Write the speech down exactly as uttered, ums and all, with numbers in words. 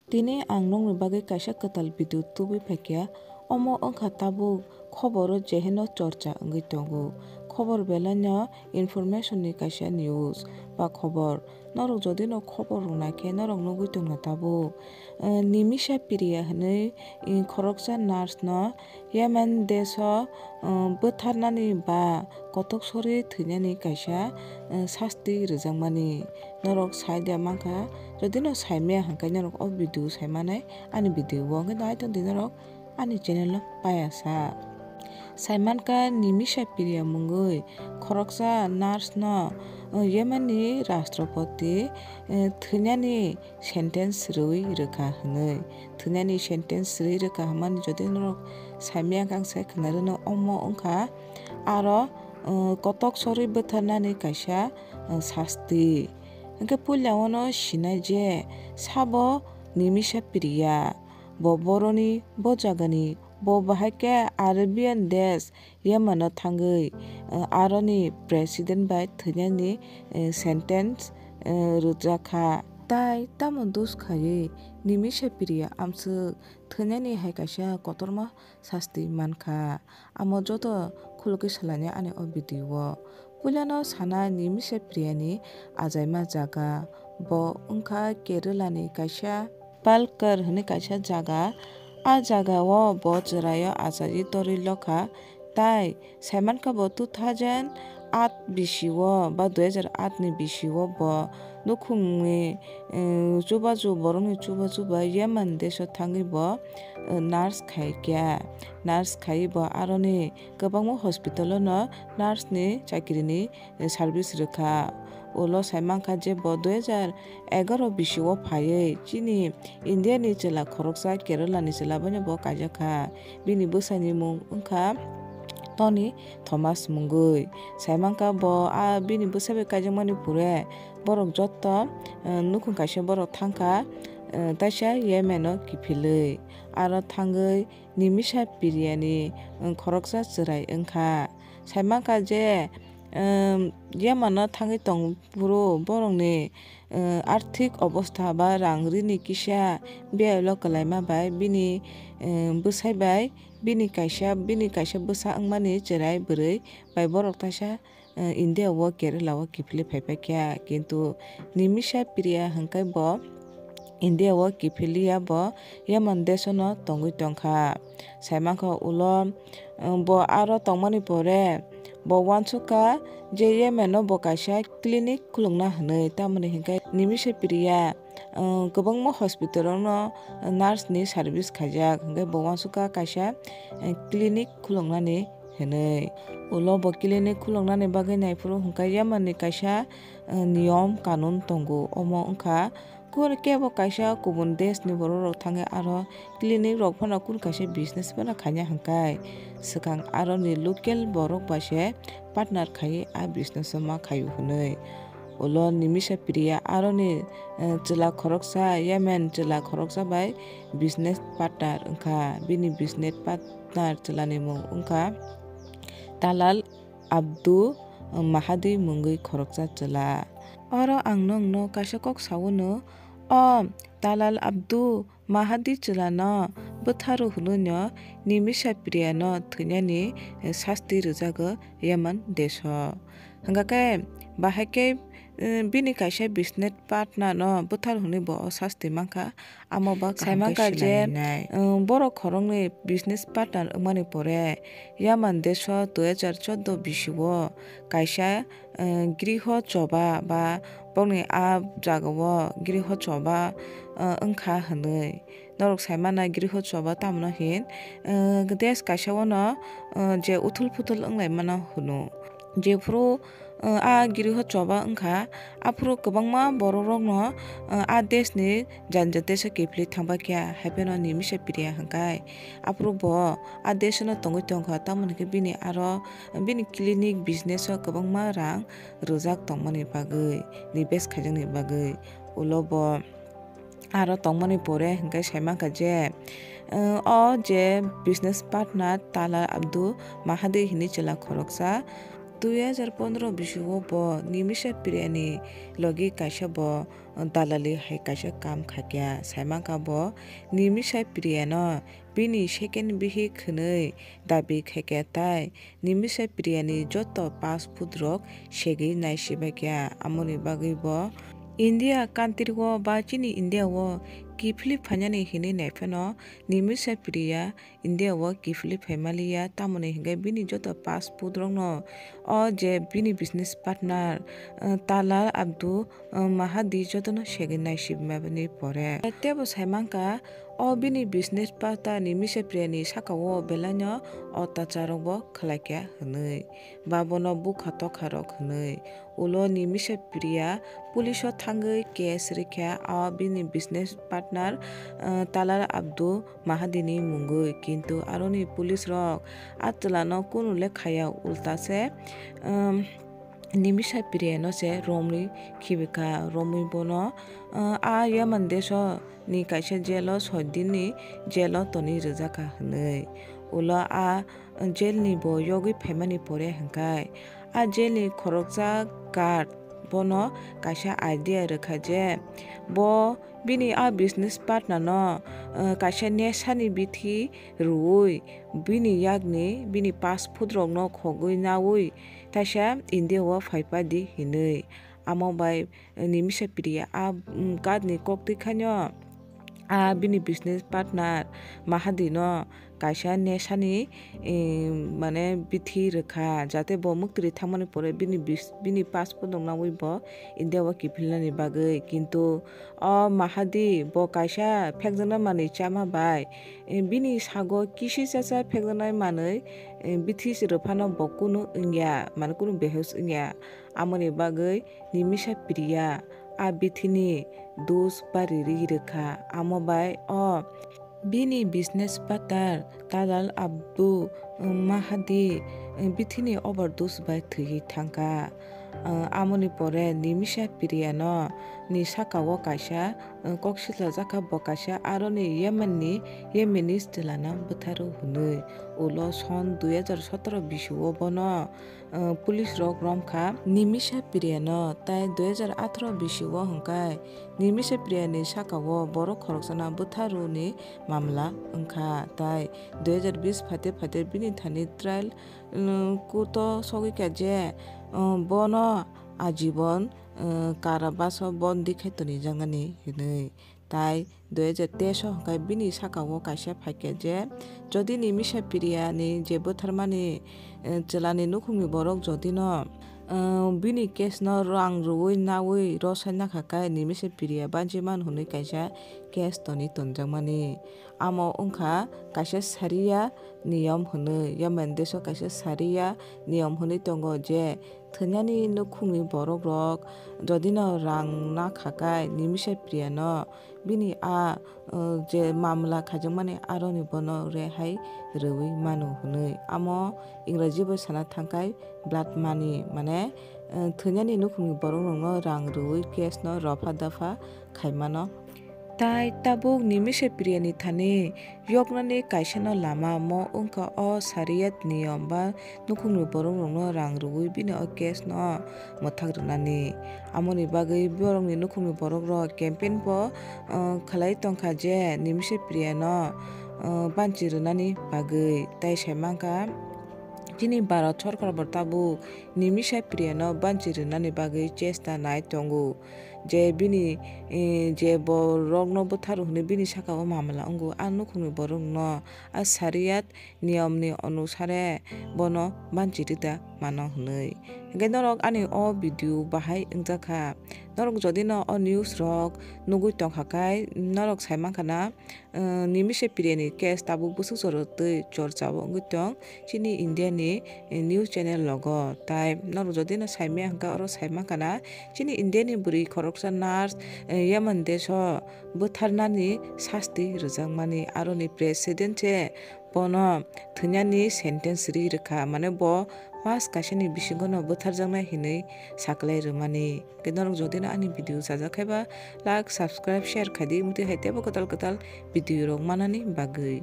Tini ang nokni bagwi kaisa kwtal video tubui phaikha. Omo wngkha tabuk khoboro jeheno chorcha wngwi tongo. Khobor belaino information ni kaisa news ba khobor. Norok jodi no khobor rwna khe norok nugwi tongna tabuk. Eh, Nimisha Priya hwnwi, eh, khoroksa nurse no Yemen desh o, eh, bwtharnani ba kotok sori thwinani kaisa, eh, sasti rwjakmani norok sai de mankha. Jodi no saimaya hwnkhe norok o video saimanai ani video o hwnkhe nai tongdi norok ani channel o payasa. Saimankha Nimisha Priya mungwi khoroksa nurse no, eh, Yemen ni Rashtrapati, eh, thwinani sentence rwui rwkha hwnwi. Thwinani sentence rwui rwkha hwnmani jodi norok saimaya khe ang sai khwnarwno omo wngkha aro, uh, kotok sorwi bwtharnani kaisa, uh, sasti. Hwnkhe puila ono sinai je sabo Nimisha Priya, bo boroni, bo jagani, bo bahai khe Arabian desh Yemeno thangwi, uh, aroni president bai thwinani, uh, sentence, uh, rwjakha. Tai tamo dos khaiwi Nimisha Priya amswk thwinani hai kaisa kotorma sasti mankha. Amo joto khulukwi salainai ani o video o. Puilano sana Nimisha Priyani ajaima jaga. Bo wngkha Kerala ni kaisa Palakkad hwnwi kaisa jaga. A jaga o bo chwraio achaiwi torwi lokha. Tai saimankha bo two thousand eight bisi o ba dui hajar eight ni bisi o bo nukhungni, eh, chubachu, borokni chubachu bai Yemen desh o thangwi bo, eh, nurse khai kha. Nurse khaiwi bo aroni kwbangma hospital o no nurse ni chakiri ni, eh, service rwkha. Ulo saimankha je bo dui hajar egaro bisi o phaiwi chini India ni chwla khoroksa Kerala ni chwla bai no bo kaijakha. Bini bwsani mung wngkha Tony Thomas mungwi. Saimankha bo a bini bwsa bai kaijakmani pore borok jotto, eh, nukhung kaisa borok thangkha, eh, taisa Yemen o kiphilwi. Aro thangwi Nimisha Priyani, eh, khoroksa chwrai wngkha. Saimankha je, em, Yemen o thangwi tong phuru borokni, eh, arthik obostha ba rang rini kisa biyalo kwlaima bai bini, eh, bwsai bai bini kaisa, bini kaisa bwsa wngmani chwrai bwrwi bai borok taisa, eh, India o Kerala o kiphilwi phaipaikha, kintu Nimisha Priya hwnkhe bo India o kiphiliya, bo Yemen desh o no tongwi tongkha. Saimankha ulo, eh, bo aro tongmani pore bo uansukha je Yemen o bo kaisa clinic khulukna hwnwi, tamoni hinkhe Nimisha Priya, eh, kwbangma hospital o no nurse ni service khaijak, hinkhe bo uansukha kaisa, eh, clinic khuluknani hwnwi. Ulo bo clinic khuluknani bagwi naiphuru hinkhe Yemen ni kaisa, eh, niyom kanun tongo, omo wngkha Kunu kebo kaisa kubun desh ni borok rok thangwi aro clinic rok phano kunu kaisa business phano khaina hwnkhe swkang aroni local borok bai se partner khaiwi a business o ma khaio hwnwi. Ulo Nimisha Priya aroni, eh, chwla khoroksa, Yemen chwla khoroksa bai business partner wngkha. Bini business partner chwla ni mung wngkha Talal Abdu Mahadi mungwi khoroksa chwla. Oro ang nwngno kaisa kok saono, o Talal Abdu Mahadi chwlano bwtharu hwnwino Nimisha Priyano thwinani sasti rwjago Yemen desh o. Hwnkha khe bahai khe, eh, bini kaisa business partner no bwthar hwnwi bo o sasti mankha. Amo ba kaham khe saimankha je, sinainai. Um, borok khoroknwi business partner wngmani pore Yaman desh o dui hajar chordo bisi o kaisa, um, griho choba ba bokni a jaga o griho choba, uh, wngkha hwnwi. Norok saimana griho choba tamno hin, uh, desh kaisa ono, uh, je uthul phuthul wnglaimano hwno. Jephuru, uh, a griho choba wngkha, aphuru kwbangma borok rokno, uh, a desh ni janja desh o kiphilwi thangba khe, haiphano Nimisha Priya hwnkhe. Aphuru bo a desh no tongwi tongkha, tamoni khe bini aro bini clinic business o kwbangma rang rwjak tongmani bagwi, invest khaijakni bagwi. Ulo bo aro tongmani pore hwnkhe saimankha je, uh, o je business partner Talal Abdu Mahadi hini chwla khoroksa, Dui hazar pondro bisio bo Nimisha Priyani logi kaisa bo dalali hai kaisa kam khaikha. Saimankha bo Nimisha Priyano bini second bihik hwnwi dabi khaikha, tai Nimisha Priyani joto passport rok segwi naisibaikha. Amoni bagwi bo India country o ba chini India o kiphilwi phainani hinwi naiphano Nimisha Priya India o kiphilwi phaimaliya, tamoni hinkhe bini joto passport rokno o je bini business partner, eh, Talal Abdu, eh, Mahadi jotono segwi naisibmani pore. Teibo saimankha, o bini business partner Nimisha Priyani sakao belaino otachar rokbo khlaikha hwnwi, ba bono bukha tokha rok hwnwi. Ulo Nimisha Priya police o thangwi case rikha o bini business partner, eh, Talal Abdu Mahadini mungwi, kintu aroni police rok a chwlano kunu le khaya, ulta se, um, Nimisha Priyano se romwi khibikha, romwi bono, uh, a Yemen deso ni kaisa jail o soi din ni jail o tonwi rwjakha hwnwi. Ulo a jail ni bo yogwi phaimani pore hwnkhai, a jail ni khoroksa guard bono kaisa idea rwkha je bo bini a business partner no, uh, kaisa nesani bithi rwui bini yakni bini passport rokno khogwi naui taisa India o phaipa di hinwi. Amo bai Nimisha Priya a, mm, guard ni kok twi khaino a bini business partner Mahadi no kaisa nesani, eh, mane bithi rwkha, jate bo muktri thangmani pore bini bis-, bini passport rok nangwi bo India o kiphilnani bagwi. Kintu o Mahadi bo kaisa phekjaknai manwi chama bai, eh, bini sago kisi chacha phekjaknai manwi, eh, bithi se rwphano bo kunu wngya, mane kunu behush wngya. Amoni bagwi Nimisha Priya a bithini dus bari ri rwkha. Amo bai o bini business partner Talal Abdu, um, Mahadi, um, bithini overdose bai thwiwi thangkha. Uh, amoni pore Nimisha Priyano ni sakao kaisa, uh, kok silajakha, bo kaisa aroni Yemen ni Yemenis chwlano bwtharu hwnwi. Ulo son dui hazar sotoro bisio bono uh, police rok romkha Nimisha Priyano, tai dui hazar atharo bisio hwnkhe Nimisha Priyani sakao borok khoroksano bwtharuni mamla wngkha, tai dui hazar bis phater phater bini thani trial, um, court o sogwikha je, um, bono ajibon, um, karabaso bondi khe tonijaknani hinwi. Tai dui hazar teis o hwnkhe bini sakao kaisa phaikha je, jodi Nimisha Priyani je bwtharmani, eh, chwlani nukhungni borok jodino, eh, bini case no rang rwui naui rwsai nakha khe Nimisha Priya banchi mano hwnwi kaisa case toni tonjakmani. Amo wngkha kaisa Sharia niyom hwnwi, Yemen desh o kaisa Sharia niyom hwnwi tongo je thwinani nukhungni borok rok jodino rang nakha khe Nimisha Priyano bini a, uh, je mamla khaijakmani aroni bono rehai rwui mano hwnwi. Amo Ingraji bai sana thangkhai blood money, mane, uh, thwinani nukhungni borok rokno rang rwui case no rophar dopha khaimano. Tai tabuk Nimisha Priyani thani yoknani kaisano lama mo wngkha o Shariat niyom ba nukhungni borok rokno rang rwui bini o case no mwthak rwnani. Amoni bagwi borokni nukhungni borok rok campaign bo, uh, khlai tongkha je Nimisha Priyano, uh, banchi rwnani bagwi. Tai sai mankha chini Bharat sorkar bo tabuk Nimisha Priyano banchi rwnani bagwi chesta nai tongo. Je bini, eh, je borokno bwtharu hwnwi bini sakao mamla wngo, a nukhungni borokno a Shariat niyomni onusare bono banchi rwda mano hwnwi. Hinkhe norok ani o video bahai wngjakha. Norok jodino o news rok nugui tongkha khe norok sai mankha na, eh, Nimisha Priyani case tabuk bwswk choro twi chorcha o wngwi tong chini India ni, eh, news channel rogo. Tai norok jodino saimaya hwnkhe oro sai mankha na chini India ni bwrwi khoroksa nurse, eh, Yemen desh o bwtharnani sasti rwjakmani, aroni president se bono thwinani sentence ri rwkha, mane bo mas kaisani bisingo no bwtharjaknai hinwi saklai rwmani. Khe norok jodino ani video chajak khaiba like, subscribe, share khaidi, mutwi hai teibo kwtal kwtal video rok manani bagwi.